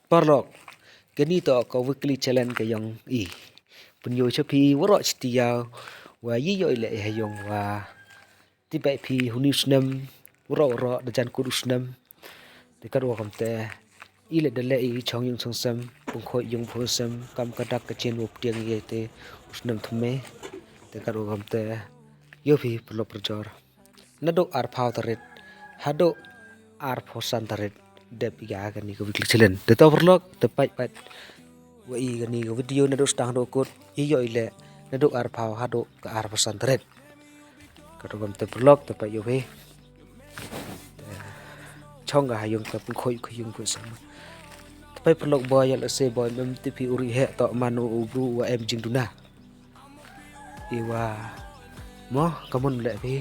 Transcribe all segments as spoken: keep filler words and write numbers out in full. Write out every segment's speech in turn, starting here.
Paralok, kani toh ka weekly challenge ka yong i. Pynyoo cha phi waroh chitiaw, wa i yoh i leh i ha yung wa tip bha phi huni u snem, waroh waroh da jan kut u snem. Te katwa kamte, i leh da leh i chong yung chong sem, pynkhooid yung pynkhooid sem, kam ka dak ka chien wa pdiang i te u snem thymme. Te katwa kamte, yoh phi paralok parajor. Nadooh arphaw tarik hadooh arphaw san tarik, dep ya kani ka weekly challenge. Te to paralok, te pait pait wa i kani ka video nadooh sdang hadooh kut, i yoh i leh nadooh arphaw hadooh ka arphaw san tarik. Katwa kamte paralok, te pait yoh phi. Chong ka ha yung, te pynkhooid ka yung pynkhooid sem. Te pait paralok, boi ya leh se boi, em tip phi u rih heh toh man u bru wa em jingduna. I wa mo, ka mon leh phi.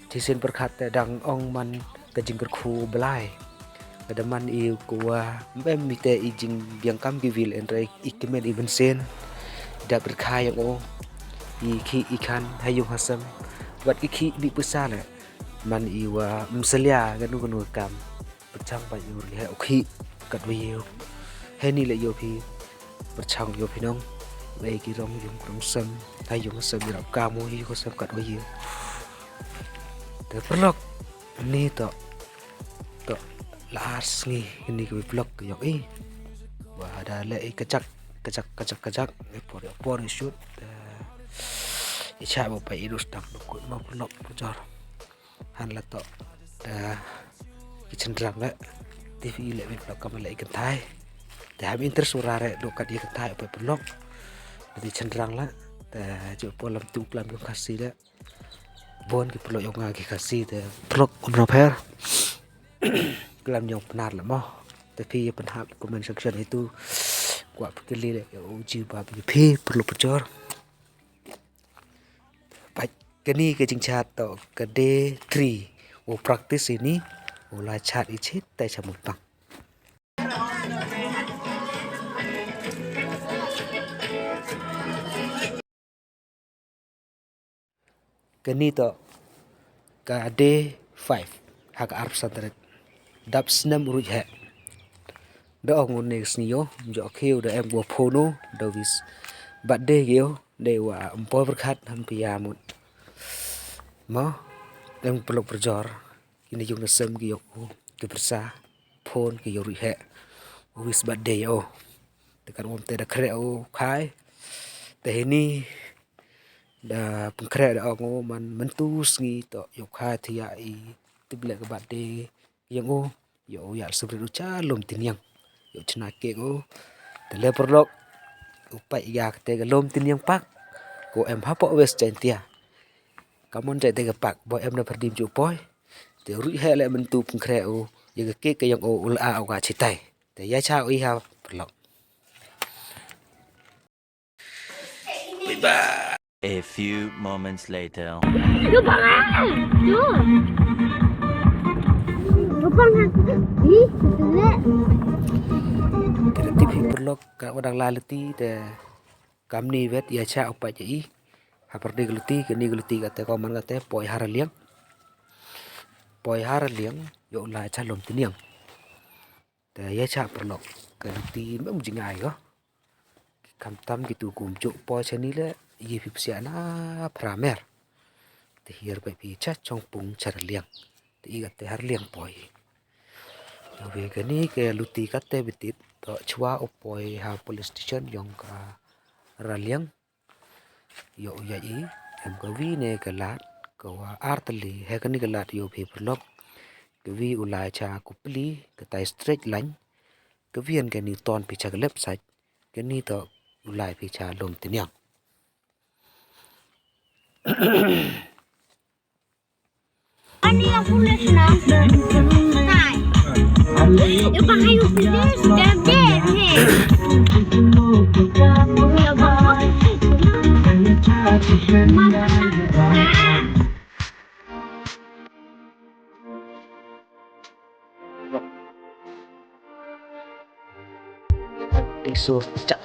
Chisien pyrkhat te dang ong man ka jingkyrkhu Blai. Ka da man i ko wa em mi te i jingbiang kam ki wil, hynrei i kmen i mynsiem. Da pyrkhat yong o i khih i khan ha yung ha sem. Wat ki khih ni pisa leh. Man i wa msalia kanu kanu kam. Pyrchang bha yow rih heh u khih katwa yow. Heini leh yoh phi pyrchang yoh phi nong. Wei ki rong yung rong sem, ha yung sem i rap kam u hi ko sem katwa yow. Te paralok, ni toh, toh la ar sngi, ni ka vlog ka yong i. Wa da leh i kajak, kajak, kajak, kajak. E por, e por i shoot. Te i cha mo pa i dus tak mo kut mo paralok parajor. Han la toh, eh, ki chynrang leh. Tip phi leh mi paralok, kam leh i kynthai. Te ham interest u ra re dooh kat i kynthai u pait paralok. Te chynrang leh. Te ju po lam tu klam yong Khasi leh. Bon ki paralok yong nga ki Khasi te paralok un ra pher. Klam yong Pnar leh mo. Te phi pynhap comment section itu. Kwah phi kylli leh u ji ba phi paralok parajor. Pait, kani ka jingchat toh ka day three. U practice ini, u lai chat i chit, tai cha mut pang. Kani toh ka day five, ha ka arphaw san tarik. Dap snem u rih heh. Da ong u ne ka sngi yoh, ym yoh khiew, da em wa phone u, da wish birthday yoh, dei wa ym poi pyrkhat ham pia mut. Mo, em paralok parajor, ki na yung na sem ki yoh u, ki pyrsa, phone ki yoh rih heh, wish birthday yoh. Te katwa te da khreh u khai, te heini, da pynkhreh da ong u man myntu sngi toh yoh khai thiah i tip leh ka birthday yong u, yoh u ya sngewrit u cha lum tyniang. Yoh chna cake u. Te le paralok, u pait ya kate ka lum tyniang park. Ko em hapoh West Jaintia. Ka mon Jaintia ka park, boi em na Pyrdim ju poi. Te rih heh leh myntu pynkhreh u, ya ka cake ka yong u, u la u ka chitai. Te ya cha u i ha paralok. A few moments later. Lubang ah! Tu. Lubang ah. Ih, tu le. Te da tip hi paralok, ka wa dang lai luti te kamni wet ya cha u pait ya i. Ha pyrdi ka luti, kani ka luti kate ko man kate poi ha Raliang. Poi ha Raliang, yoh u lai cha lum tyniang. Te ya cha paralok, ka luti mem jingai ko. Khamtam kitu kum jooh poi chani le, ye phi psiah na Phramer. Te hiar bai phi cha Chongpung cha Raliang. Te i kate ha Raliang poi. Yow phi kani ka luti kate bitit, toh chwa u poi ha police station yong ka Raliang. Yow u ya i, em ka wi ne ka lad, ka wa ar tylli, he kani ka lad yow phi paralok. Ka wi u lai cha Kupli, ka tai straight line. Ka wi en kani ton phi cha ka left side. Kani toh u lai phi cha lum tyniang. Ani aku le senang. Tai. Yo, pakai aku le, sedap deh, he. Tisu pecah.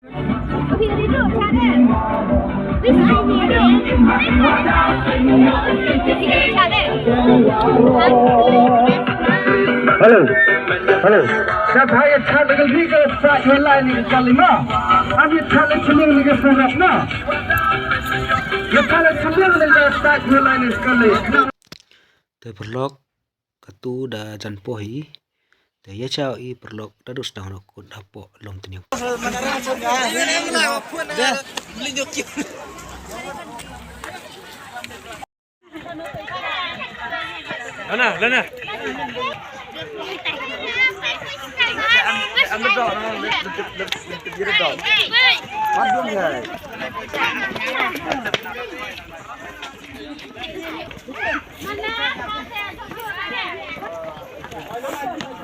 Hello. Hello. Sa thai ya thai legal legal sa ya lai ni ka kalima. Am ya thai le chiming ni ka sarap na. Ya thai le chiming ni ka sa ya lai ni ka kalima. Te paralok, katu da jan poh hi. Te ya chao i paralok, da dus dang rokut hapoh lom tniang. Lana, lana.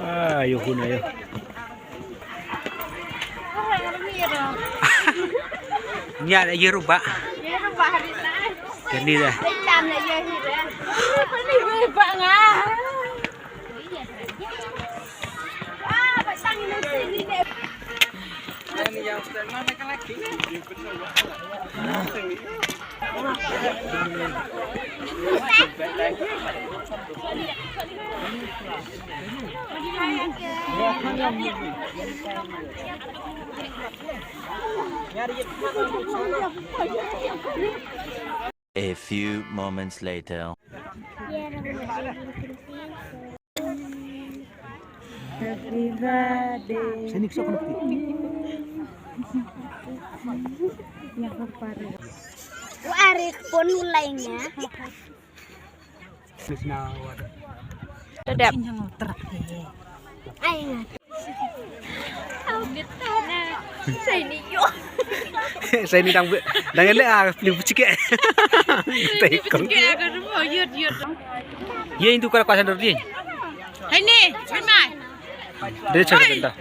Ah, yo, hun, yo. Nya, ye ruba. Ye ruba hari na. Kani da. Ni ruba nga. A few moments later. Happy birthday. Sini, sok, sok. Wa arik pon ulai nya. Sini, sini, wa. Tadap. Ai, nga. Sa ini dang be-, dang ele ah, pli buchike. Tai kong. Buchike, ada rumah, yut, yut. Ye, itu kara kwasan dor di. Hai ni, hai mai. Dia cakap tentang.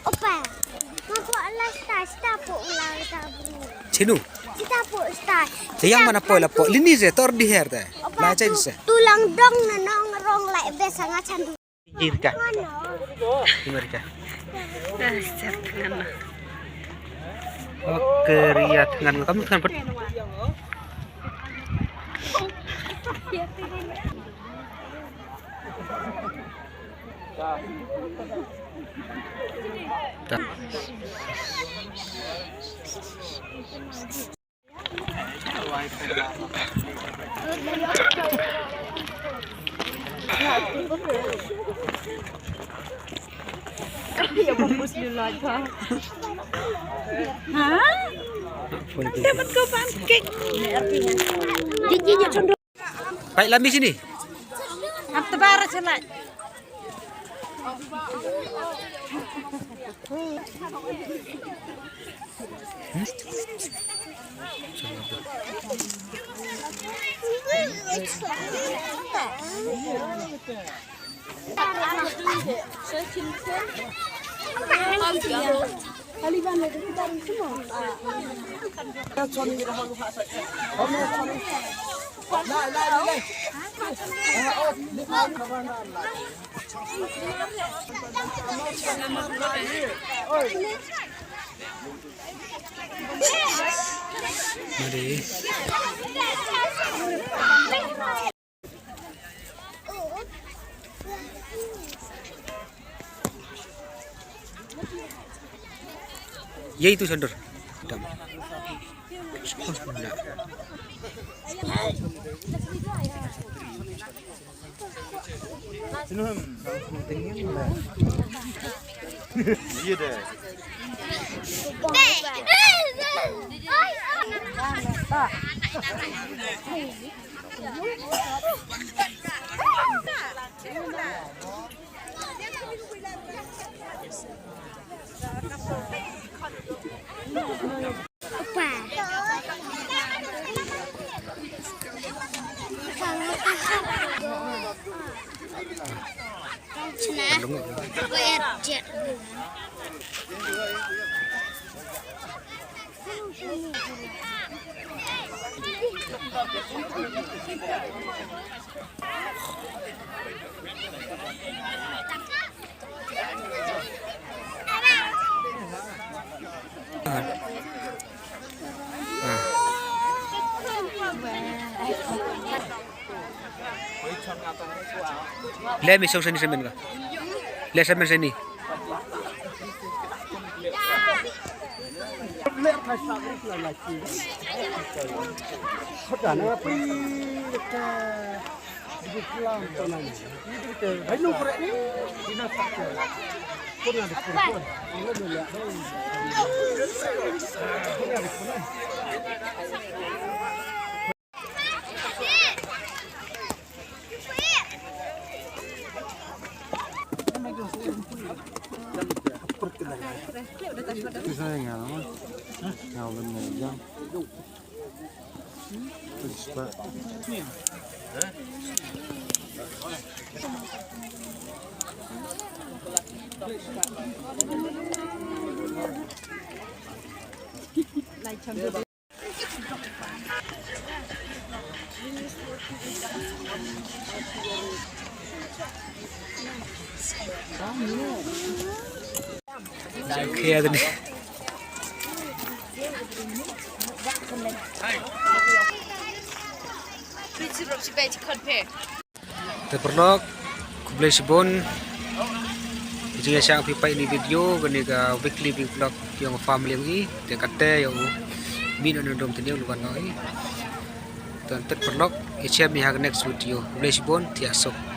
Opa, ngapo ala sta, sta po ulang sta bru. Chinu. Sta po sta. Te yang mana poi la po? Lini je tor di her te. Opa, la chen tu-, se. Tulang dong na nong rong lai be sanga chandu. Jirka. Jirka. Ah, set ngana. Oke, Ria, tngan, kamu tngan pet. Ta. Pai lami sini. Ap tebar chalai. Mari. Ye itu sandor. Dam. Iya deh. Chna. Ko er jet. Le mi song sani semen ka. Le semen sani. Te paralok, khublei chibun. Jingyakhia phi pait ini video, kani ka weekly vlog yong family yong i. Te kate yong u. Min on dom tene u luwan no i. Te paralok, i chem i ha ka next video. Khublei chibun, thiah suk.